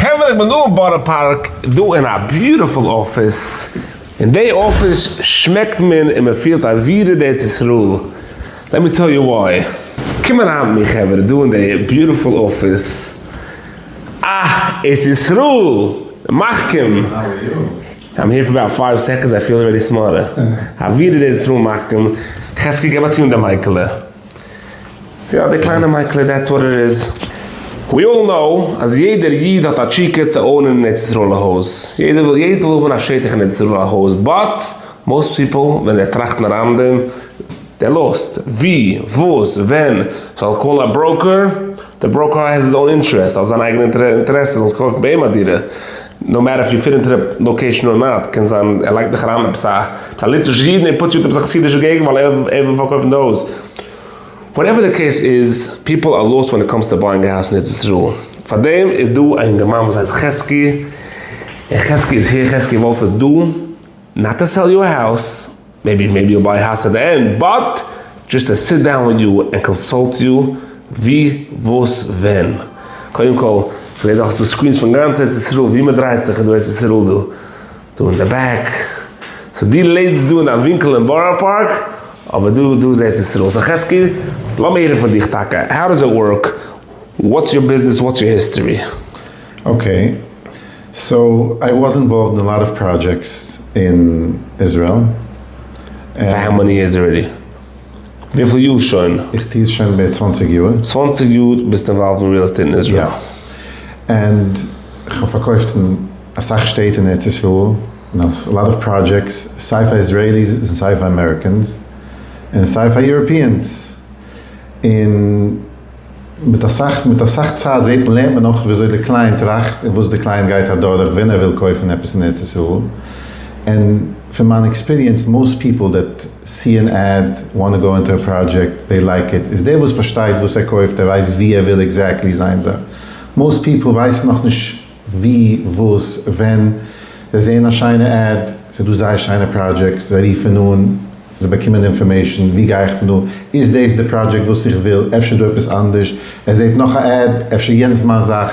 חברה איך בין דא אין בארא פארק דא אין א beautiful אפיס, אין די אפיס שמעקט מען און מען פילט אווירה דארץ ישראל, let me tell you why, קום אריין מיט מיר חברה דא אין די beautiful אפיס, אה! ארץ ישראל! מחכים! I'm here for about 5 seconds, I feel already smarter. אווירה דארץ ישראל מחכים, חזקי געב א טון די מייקעלע. יא, די קליינע מייקלע, that's what it is. We all know אז יעדער איד האט א תשוקה צו own ען אין ארץ ישראל א הויז. יעדער וויל, יעדער וויל האבן א שטח אין ארץ ישראל א הויז, but most people ווען זיי טראכטן אריין אין דעם, they're lost. ווי, וואס, ווען, זאל איך call ן א broker? די broker has his own interest, האט זיין אייגענע אינטערעסע, זאלסט קויפן ביי אים א דירה. No matter if you fit into the location or not, קען זיין ער לייגט דיך אריין עפעס א עפעס א ליטווישע איד און ער put you עפעס א חסידישע געגנט ווייל ער ער וויל פארקויפן די הויז. Whatever the case is, people are lost when it comes to buying a house אין ארץ ישראל. פאר דעם איז דא א אינגערמאן וואס הייסט חזקי, און חזקי איז here, חזקי וואלף איז דא, not to sell you a house, maybe maybe you'll buy a house at the end, but just to sit down with you and consult you ווי וואס ווען. קודם כל, כ'זעה דא האסטו screens פון גאנץ ארץ ישראל ווי מ'דרייט זיך איז דא ארץ ישראל דא דא אין די back. So דו לעבסט דא אין א ווינקל אין בארא פארק, אבער דא דא איז ארץ ישראל. So חזקי, לאמיר הערן פון דיך טאקע, how does it work? What's your business? What's your history? Okay, so I was involved in a lot of projects in Israel. For how many years already? וויפיל יאר שוין? איך טוה עס שוין מער 20 יאר. 20 יאר ביסטו involved אין real estate אין איזראעל? יא. And איך האב פארקויפט אין אסאך שטעט אין ארץ ישראל, און a lot of projects, סיי פאר Israelis און סיי פאר Americans, און סיי פאר Europeans. און מיט אסאך מיט אסאך צייט זעט מען לערנט מען אויך וויאזוי די client טראכט און וואס די client גייט אדורך ווען ער וויל קויפן עפעס אין ארץ ישראל, און פון מיין experience most people that see an ad want to go into a project they like it איז דער וואס פארשטייט וואס ער קויפט ער ווייסט ווי ער וויל exactly זיין זאך, most people ווייסן נאכנישט ווי וואס ווען, זיי זעען א שיינע ad ס'איז דא זייער שיינע projects זיי רופן אן זיי באקומען information, ווי גיי איך פון דא? איז דאס די project וואס איך וויל? אפשר דא עפעס אנדערש? ער זעט נאך א ad, אפשר יענץ מיין זאך.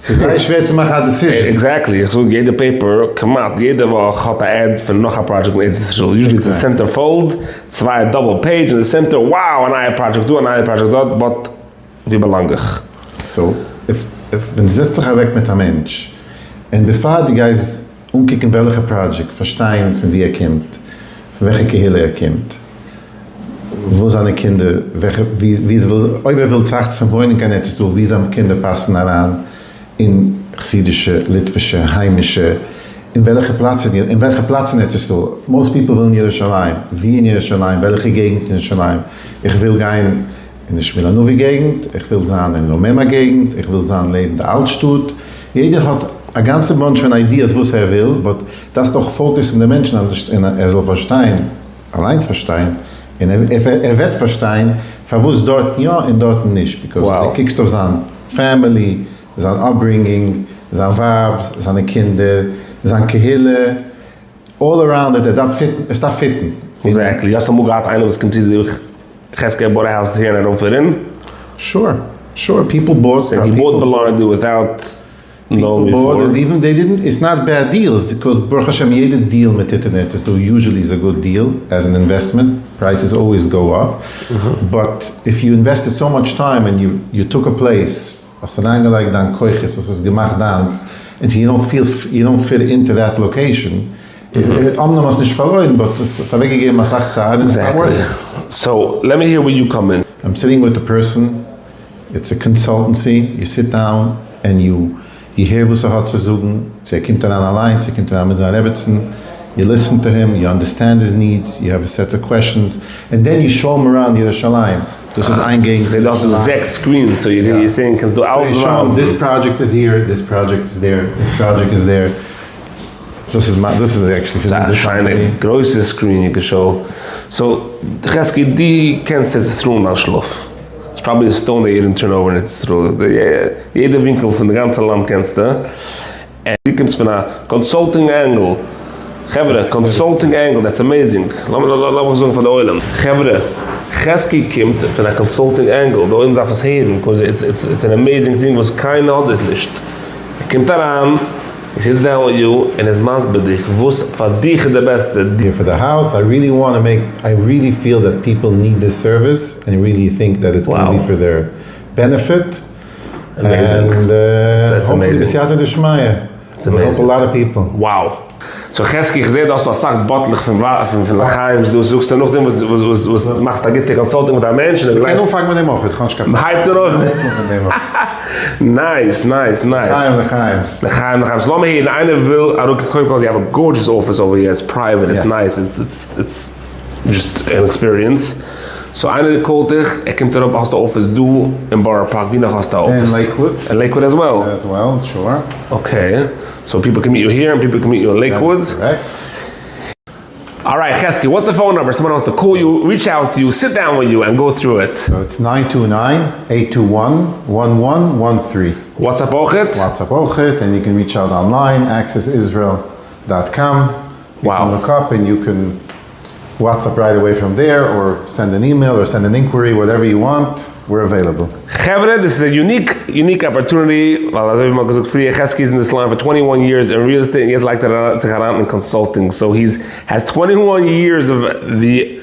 ס'איז זייער שווער צו מאכן א decision. Exactly, איך זאג יעדע paper כמעט יעדע וואך האט א ad פון נאך א project אין ארץ ישראל, usually איז עס center fold, צוויי double page אין די center, wow א נייע project דא א נייע project דארט, but ווי באלאנג איך? So, if ווען דו זעצט זיך אוועק מיט א מענטש, און בעפאר דו גייסט אנקוקן וועלכע project, פארשטיין פון ווי ער קומט, פון וועלכע קהילה ער קומט, וואו זיינע קינדער, וועלכע, ווי זיי וויל, אויב ער וויל טראכטן פון וואוינען קיין ארץ ישראל, ווי זיינע קינדער פאסן אריין אין חסידישע, ליטווישע, היימישע, אין וועלכע פלאץ אין וועלכע פלאץ אין ארץ ישראל, most people ווילן ירושלים, ווי אין ירושלים, וועלכע געגנט אין ירושלים, איך וויל גיין אין די שמואל הנביא געגנט, איך וויל זיין אין רוממה געגנט, איך וויל זיין לעבן די אלט שטאט, יעדער האט א גאנצע bunch פון ideas וואס ער וויל, but דארפסט אויך focus ן די מענטשן אנדערש און ער זאל פארשטיין, אליינס פארשטיין, און ער וועט פארשטיין פארוואס דארטן יא און דארטן נישט, because דו קוקסט אויף זיין family, זיין upbringing, זיין ווייב, זיינע קינדער, זיין קהילה, all around it, ער דארף fit ן, עס דארף fit ן. Exactly, האסט אמאל געהאט איינער וואס קומט צו דיר חזקי I bought a house here and I don't fit in? Sure, sure, people bought. So he bought blind without knowing before. People bought, even they didn't, it's not bad deals, because ברוך השם יעדע deal מיט אינטערנעט איז דא usually איז a good deal as an investment, prices always go up, but if you invested so much time and you you took a place, האסט אריינגעלייגט דיין כוחות, האסט עס געמאכט דיינס, און you don't feel, you don't fit into that location, אמנם האסט נישט פארלוירן, but האסט אוועקגעגעבן אסאך צייט און עס איז not worth it. So, let me hear where you come in. I'm sitting with the person, it's a consultancy, you sit down and you you hear וואס ער האט צו זאגן, צו ער קומט אריין אליין, צו ער קומט אריין מיט זיין רעבעצן, you listen to him, you understand his needs, you have a set of questions, and then you show him around ירושלים, דאס איז איין געגנט אין ירושלים. דו האסט דא זעקס screens, so you זעהן קענסט דא אלעס ווייזן. This project is here, this project is there, this project is there. דאס איז מיין, דאס איז actually פון אונזער שיינע גרויסע screen you can show. So, חזקי, דו קענסט ארץ ישראל אין דיין שלאף. It's probably a stone that you didn't turn over אין ארץ ישראל. יעדע ווינקל פון די גאנצע לאנד קענסטו. און דו קומסט פון א consulting angle. חברה, consulting angle, that's amazing. לאמיך זאגן פאר די עולם. חברה, חזקי קומט פון א consulting angle. די עולם דארף עס הערן, 'cause it's an amazing thing וואס קיינער האט דאס נישט. ער קומט אריין, he sits down with you, און איז מסביר דיך וואס פאר דיך איז די בעסטע. Here for the house, I really want to make, I really feel that people need this service, and really think that it's gonna be for their benefit. Amazing. And That's hopefully amazing. בסייעתא דשמיא. It's amazing. Help a lot of people. Wow. So חזקי, איך זעה דו האסט דא אסאך באטלעך פון פון לחיים'ס דא, זאגסטו נאכדעם וואס וואס וואס וואס מאכסט א גוטע consulting מיט א מענטש און ער קען אנפאנגען מיט דעם אויך, איך האב נישט קיין הייבט אן אויך. Nice, nice, nice. לחיים לחיים. לחיים לחיים. So לאמיר הערן, איינער וויל אראפ, קודם כל you have a gorgeous office over here, it's private, it's nice, it's it's it's just an experience. So איינער call ט דיך, ער קומט אראפ, האסט א אפיס דא אין בארא פארק, ווי נאך האסטו א אפיס? אין לעיקוואוד. אין לעיקוואוד as well? As well, sure. Okay, so people can meet you here and people can meet you in Lakewood. Correct. Alright, Chesky, what's the phone number? Someone wants to call you, reach out to you, sit down with you and go through it. So it's 929-821-1113. WhatsApp אויכעט? WhatsApp אויכעט, and you can reach out online, accessisrael.com. You Wow. can look up and you can WhatsApp right away from there, or send an email, or send an inquiry, whatever you want, we're available. חברה, this is a unique, unique opportunity, ווייל אזוי ווי מ'האט געזאגט פריער, חזקי איז אין this line for 21 years in real estate, און יעצט לייגט ער זיך אריין אין consulting, so he's has 21 years of the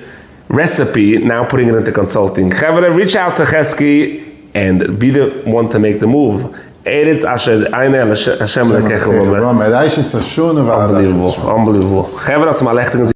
recipe, now putting it into consulting. חברה, reach out to חזקי and be the one to make the move. ארץ אשר עיני השם אלקיך בה. Unbelievable. Unbelievable, unbelievable. חברה, האטס מיר א לעכטיגן.